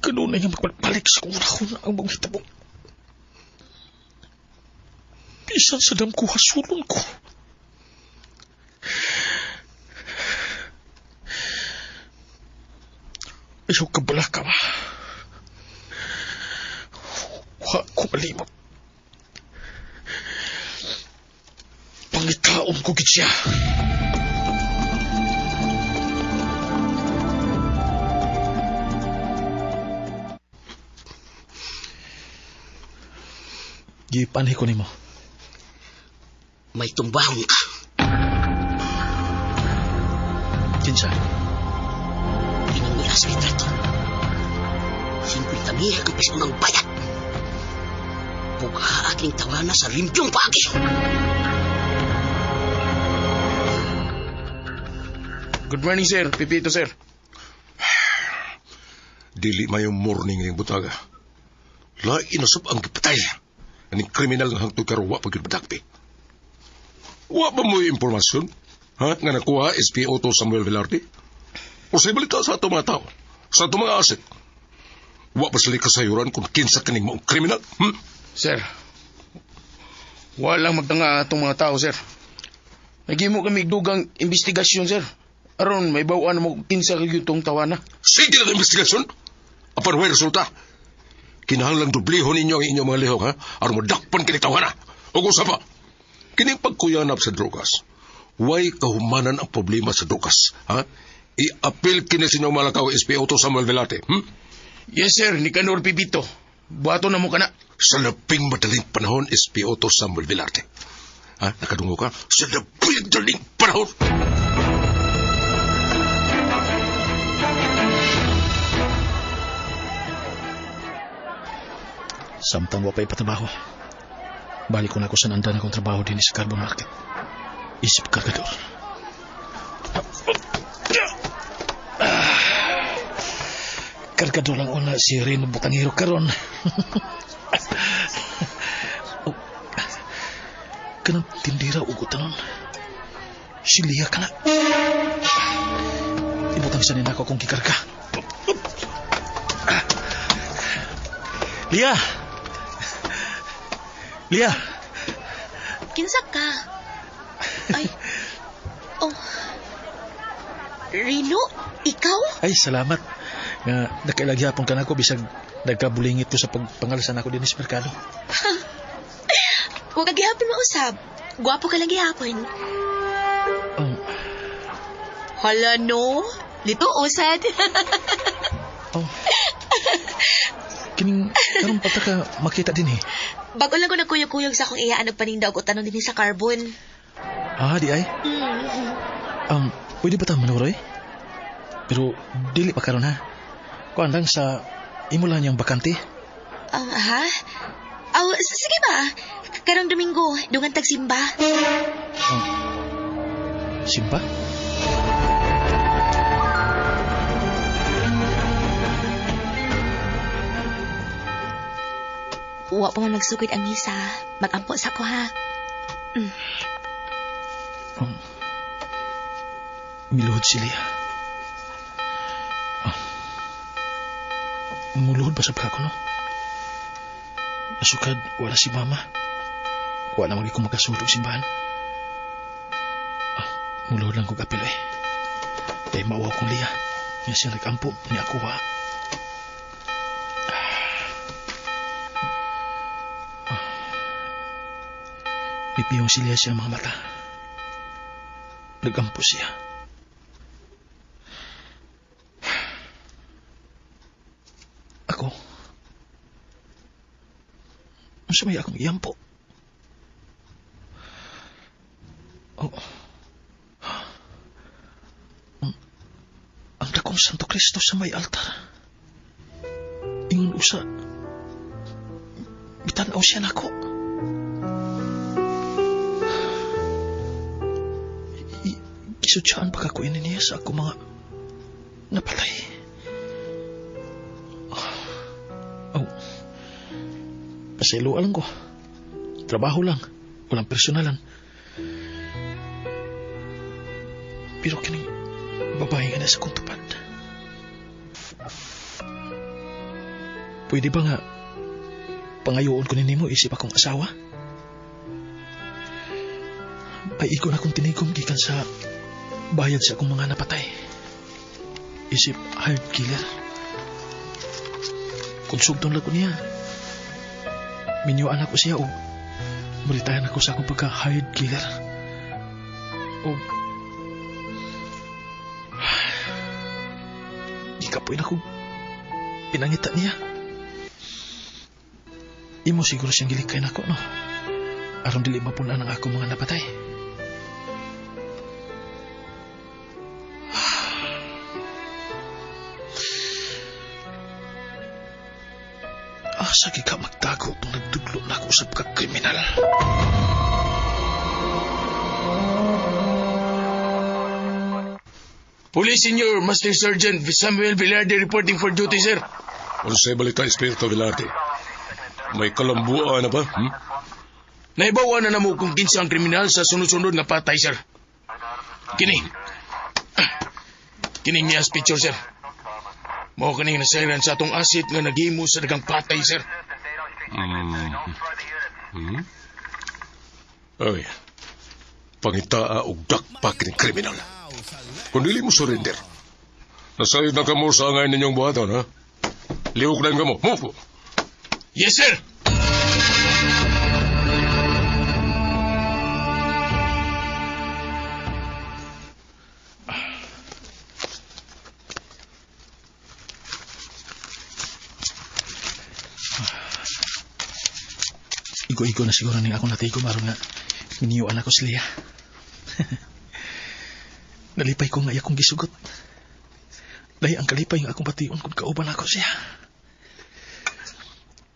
Kanunay nga magbalik sa una-una ang mga hitabo. Bisan sa damko hasulon ko. Ayaw ka bala ka ba? Wa ko malimot. Pangitaon ko gid siya. Gipanhi ko nimo. May tumbahon ka. Kinsa? Kining nila sa litrato. 50,000 ang piso ng bayad. Bugha aking tawana sa limbyong paagi. Good morning, sir. Pipito, sir. Dili mayong morning ng butaga. Lain na sub ang gipatay. Aning kriminal nga hangtod karon wa pa gyud madakpi. Wa ba mo impormasyon? Ha? Nga nakuha SPO2 Samuel Velarde? O sa balita sa ato mga tao? Sa ato mga asset? Wa pa sila kasayuran kung kinsa kaning maong kriminal? Hmm? Sir, walang magtanga atong mga tao, sir. Naghimo kami dugang investigasyon, sir. Aron may bawaan mo kinsa kagyud tong tawana. Sige na investigasyon. Apan way resulta. Kinahanglang dublihon ninyo ang inyong mga lihok, ha? Aron madakpan kini tawana. O kung pa, kining pagkuyanap sa drugas, way kahumanan ang problema sa drugas, ha? I-appeal kini sa inyong malakaw SPO2 Samuel Velate, hmm? Yes, sir. Nicanor Pipito. Buhato na mo ka na. Sa labing madaling panahon, SPO2 Samuel Velarte. Ha? Nakadungo ka? Sa labing madaling panahon! Samtang wa pa'y patrabaho. Balik ko na ako sa nandan akong trabaho din sa Carbon Market. Isip kargador. Kargador lang una si Rino Butangero karon. Oh, kanang tindira og utanon. Si Lia ka na. Ibutang sa nina ko akong gikarga. Lia! Lia! Kinsa ka? Ay. Oh. Rino, ikaw? Ay, salamat. Nga nakailagyapon ka nako bisag nagkabulingit ko sa pagpangalasan ako din sa merkado. Huwag ka gihapon mausab. Gwapo ka lang gihapon. Oh. Hala no. Dito usad. Oh. Kining karon pa ta ka makita din eh. Bago lang ko nagkuyog-kuyog sa akong iyaan nagpaninda og utanon din sa carbon. Ah, di ay. Pwede ba ta manuroy? Pero dili pa karon ha. Kuan lang sa imo lang niyang bakante. Ha? Aw, sige ba? Karong Domingo, dungan tagsimba. Oh. Simba? Wa pa man magsugod ang misa. Magampo sa ko, ha? Mm. Miluhod si Leah. Oh. Muluhod ba sa pagka ko, no? Nasukad, wala si Mama. Wala naman ko makasulog simbahan. Ah, muluhod lang ko kapil eh. Dahil mauwaw kong Leah. Nga siya nag-ampo, niya ako wa. Mipiyong si Leah siya mga mata. Nag-ampo siya. Ako? Unsa may akong iyampo? Oh. Ang dakong Santo Cristo sa may altar. Ingon usa. Mitanaw siya nako. Gisudyaan pa ka ko ini niya sa ako mga napatay. Oh. Pasayloa lang ko. Trabaho lang. Walang personalan. Pero kining babae nga nasa kong tupad. Pwede ba nga pangayoon ko nimo isip akong asawa? Ay iko na akong tinigom gikan sa bayad sa akong mga napatay. Isip hired killer. Konsumton lang ko niya. Minyuan ako siya o maritayan ako sa akong pagka-hired killer. O gikapoy na ko pinangita niya. Imo siguro siyang gilikay nako, no? Aron dili mapunan ang akong mga napatay. Asa ka magtago itong nagduglo na ako sa pagkakriminal? Police Senior Master Sergeant Samuel Velarde reporting for duty, sir. Unsay balita, Inspector Velarde? May kalambuan na ba? Hmm? Naibawa na namo kung kinsa ang kriminal sa sunod-sunod nga patay, sir. Kini. Kini niya picture, sir. Mao kaning nasayran sa atong asit nga naghimo sa dagang patay, sir. Hmm? Ay, pangitaa og dakpa kining kriminal. Kung dili mo surrender, nasayod na kamo sa angay ninyong buhaton, ha? Lihok na kamo. Move! Yes, sir! Igo-igo na siguro ning akong natigo maron nga miniyuan ako si Leah. Nalipay ko nga akong gisugot. Lahi ang kalipay nga akong bation kung kauban ako siya.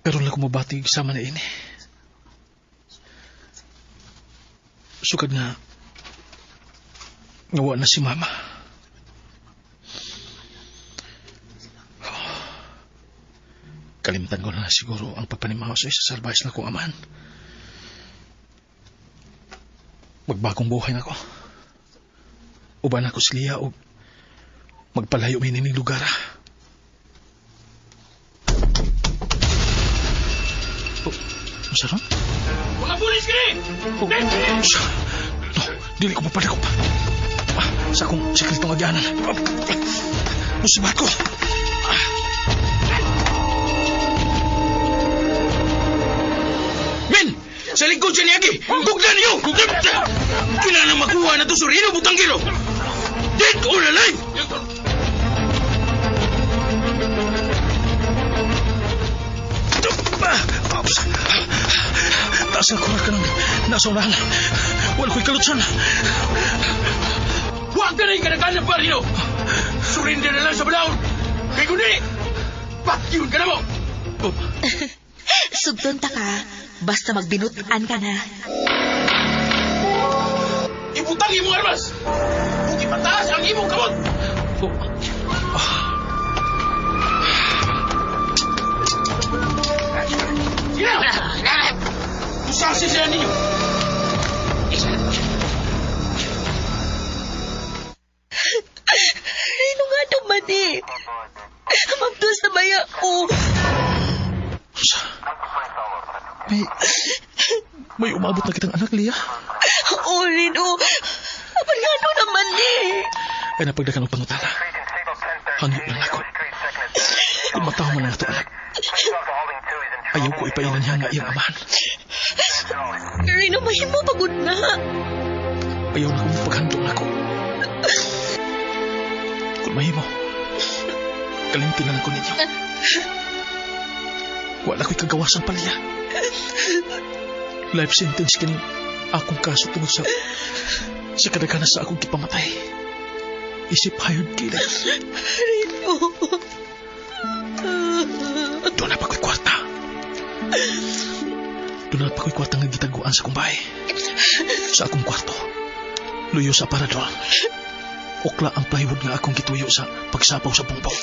Karon lang ko mabati sama na ini. Sukad nga ngawa na si Mama. Kalimtan ko na siguro ang pagpanimaw sa isa salbayas na kong amahan. Magbagong buhay na ko. Uban ako si Leah o magpalayo may nining lugar. Oh, masaron? Mga pulis kini! Oh, no, dili ko mapalikop. Sa akong sekretong agyanan. Musibat ko. Men! Sa lingkod siya niya, Agi! Gugnan niyo! Kailangan makuha na to surino, butang kilo! Dead or alive! Taas ang kuha ka ng nasa unahan. Wala ko'y kalutsan. Huwag ka na yung kanagalan pa rin! Surrender na lang sa balaon! Kay kundi, pakyun ka na mo! Oh. Sugton ta ka, basta magbinutan ka na. Ibutang imong armas! Ug ipataas ang imong kamot! Sila! Usasi sila ninyo! Ano nga naman eh? Mabdos na baya ko. May umabot na kitang anak, Lia. Oo, Rino. Apan nga ano naman eh. Ay napagdakan og pangutana. Hangyo lang ako. Kung mataw man ang ato anak, ayaw ko ipailan niya nga iyang amahan. Rino, mahimo pagod na. Ayaw na kong paghandong nako. Kung mahimo, kalimti na lang ko ninyo. Wala ko'y kagawasan pa niya. Life sentence kining akong kaso tungod sa kadaghanan sa akong gipamatay. Isip hayod kila. Rino. Doon na pa ko'y kwarta. Doon na pa ko'y kwarta nga gitaguan sa akong bahay. Sa akong kwarto. Luyo sa aparador. Ukla ang plywood nga akong gituyo sa pagsapaw sa bongbong.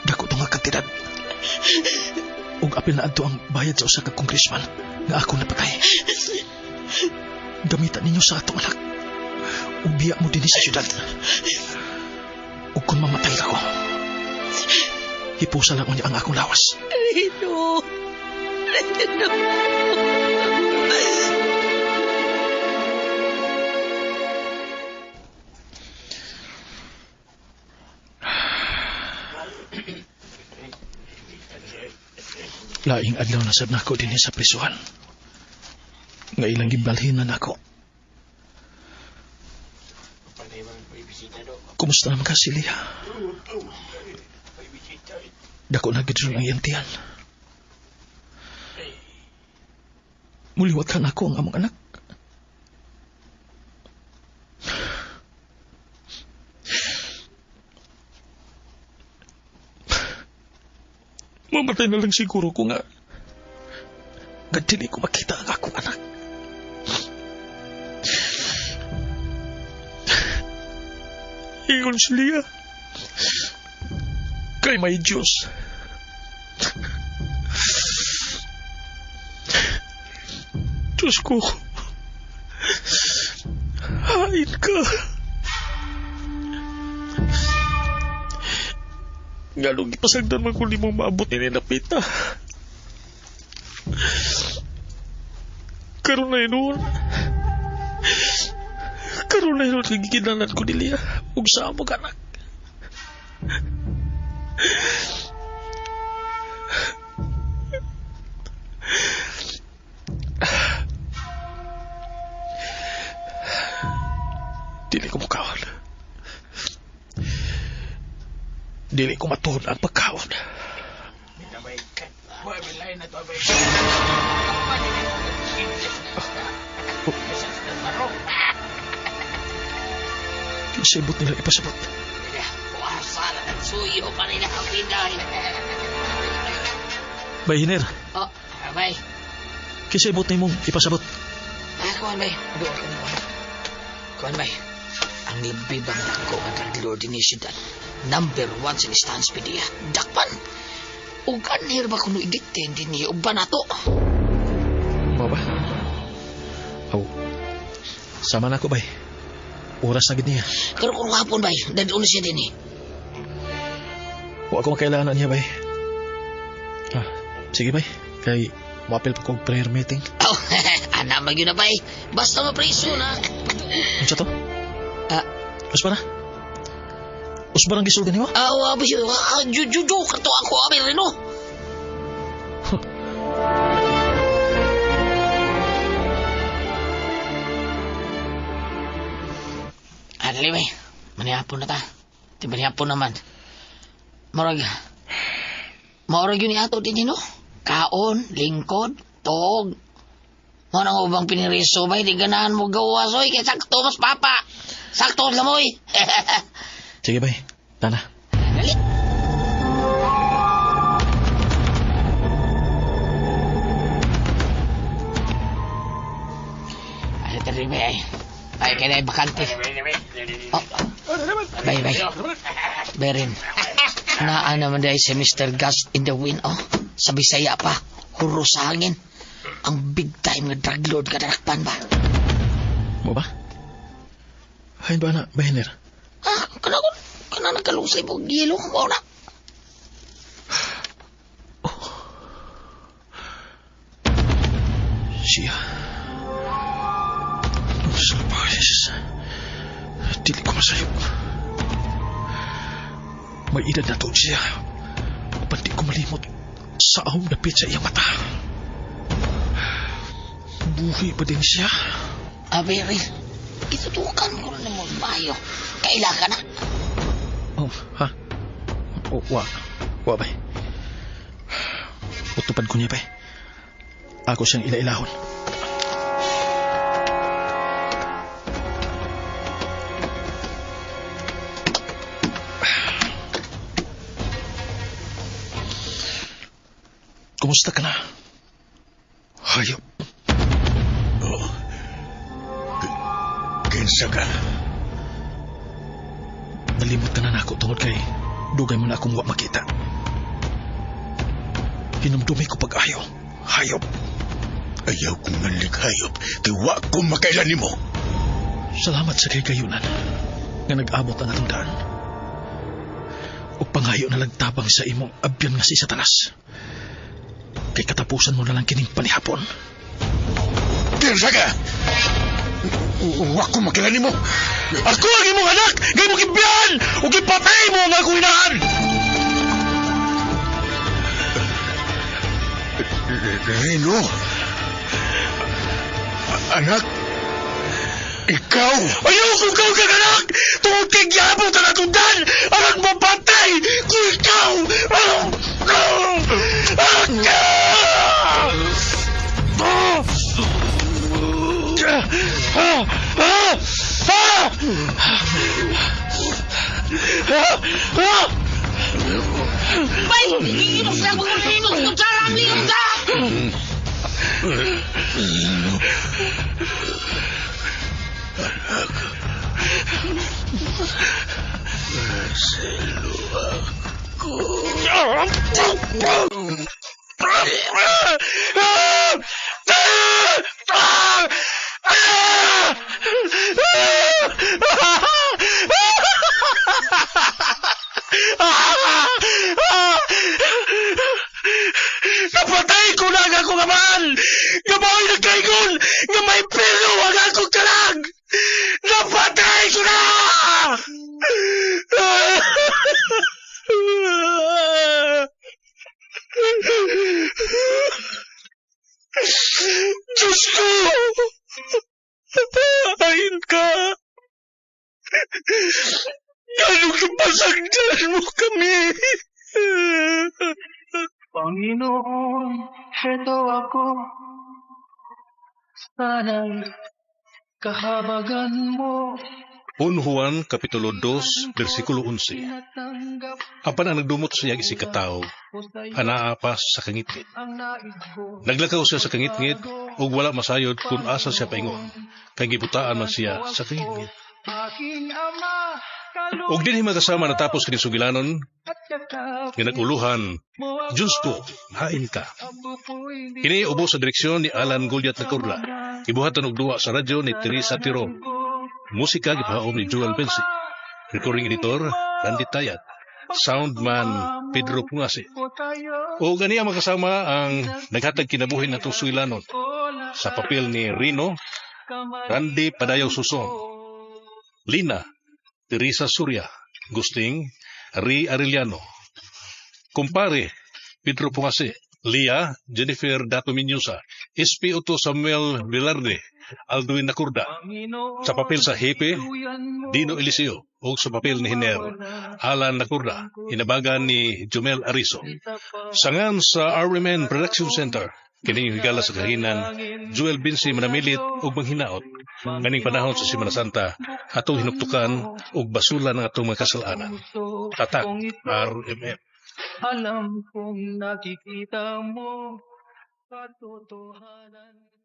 Dako to nga kantidad. Ug apil na adto ang bayad sa usa ka congressman nga akong napatay. Gamitan ninyo sa atong anak. Ug biya mo dinhi sa syudad. Ug kung mamatay ako, hipusa lang unya ang akong lawas. Rino. Rino. Laing adlaw na sab nako dinhi sa prisuhan. Nga ilang gibalhin na nako. Kumusta naman ka si Lia? Dako na gid ang iyang tiyan. Muliwat ka nako ang among anak. Mamatay na lang siguro ko nga dili ko makita ang akong anak. Ingon si Lia. Kay may Diyos. Diyos ko. Hain ka. Nganong gipasagdan man ko nimong maabot ni Napita. Karon na yun. Karon na yun, gigidanan ko ni Lia. Ug sa among anak. Dili ko mukaon. Dili ko matuon ang pagkaon. Kinsibot nila ipasabot. Bay, Hiner. Oh, bay. Kinsibot nimong ipasabot. Ah, kuan bay. Doon ka na. Kuan bay. Ang labi bang ako ang drug lord ni siyudad. Number 1 sa listahan sa PDEA. Dakpan. Ug anhir ba kuno i-detain din niya uban nato? Mao ba? Aw. Sama na ako, bay. Oras na gid niya. Pero kung hapon bay, dadun siya din eh. Wa ko makailangan niya, bay. Ah, sige, bay. Kay moapil pa kog prayer meeting. Oh, ana magyud na bay. Basta mapriso na. Unsa to? Ah, Usba na? Usba ang gisulti nimo? Ah, wa ba siya? Juju kato ako abi reno. Dali bay. Manihapon na ta. Di manihapon naman. Murag, maurag yun ato din no? Kaon, lingkod, tuog. Mo nang ubang piniriso bay, di ganahan mo gawas oy, kay sakto mas papa. Sakto lamoy. Sige bay, tana. Dali. Ay, bay, ay. Ay, kaya na bakante. Oh, bay, bay. Berin. Naa naman dahil si Mr. Gas in the Wind, oh. Sa Bisaya pa. Huro sa hangin. Ang big time nga drug lord kadarakpan ba? Mo ba? Hain ba na, Bahiner? Ah, kana ko, kana nagkalusay po yelo. Mo na. Oh. Siya. Sa paris. Dili ko masayop. May edad na to siya. Apan di ko malimot sa ahong dapit sa iyang mata. Buhi pa din siya. Aberin, itutukan ko na mo bayo. Kaila ka na. Oh, ha? Oh, wa. Wa ba? Utupad ko niya ba? Ako siyang ilailahon. Kumusta ka na? Hayop. Oh. Kinsa ka? Nalimot ka na nako tungod kay dugay mo na akong wa makita. Hinumdumi ko pag-ayo. Hayop. Ayaw kong nanlig hayop kay wa ko makailan nimo. Salamat sa kagayunan nga nag-abot ang atong daan. Ug pangayo na lang tabang sa imong abyan nga si Satanas. Kay katapusan mo na lang kining panihapon. Kinsa ka? Wa ko makailan nimo. Ako ang imong anak! Nga imong gibiyan! Ug gipatay mo ang akong inahan! Reno? Anak? Ikaw? Ayaw kung ikaw kang anak! Tungod kay giyabot ang atong dan! Anak mapatay! Kung ikaw! Bay! Iinom sa mga inom sa sarang ka! Anak, selo ako. Napatay ko na ang akong amahan! Nga mao'y nagkaigon! Nga may pero ang akong kalag! Napatay ko na! Diyos ko! Hain ka! Ganong napasagdan mo kami! Panginoon, heto ako. Sana'y kahabagan mo. 1 Juan, Kapitulo 2, versikulo 11. Apan ang nagdumot sa iyang isig katawo, anaa pa sa kangitngit. Naglakaw siya sa kangitngit, ug wala masayod kung asa siya paingon, kay gibutaan man siya sa kangitngit. Ug dinhi magkasama natapos kini sugilanon, nga nag-uluhan, Diyos ko, hain ka. Kini ubos sa direksyon ni Alan Goliath Nacorda. Ibuhatan og duwa sa radyo ni Teresa Tirol. Musika gipahaom ni Joel Bensi. Recording editor, Randy Tayat. Soundman, Pedro Pungasi. O gani ang makasama ang naghatag kinabuhi natong sugilanon. Sa papel ni Rino, Randy Padayaw Suson. Lina, Teresa Surya. Gusting, Ri Arellano. Kumpare, Pedro Pungasi. Lia, Jennifer Dato Minyusa. SPO2 Samuel Velarde, Alduin Nakurda. Sa papel sa Hepe, Dino Eliseo. O sa papel ni Hiner, Alan Nakurda. Inabagan ni Jumel Ariso. Sangan sa RMN Production Center, kining higala sa kahinan, Joel Binsi manamilit ug manghinaot. Nganing panahon sa Semana Santa, atong hinuktukan ug basulan ang atong mga kasalanan. Tatak, RMN. Alam kong nakikita mo katotohanan.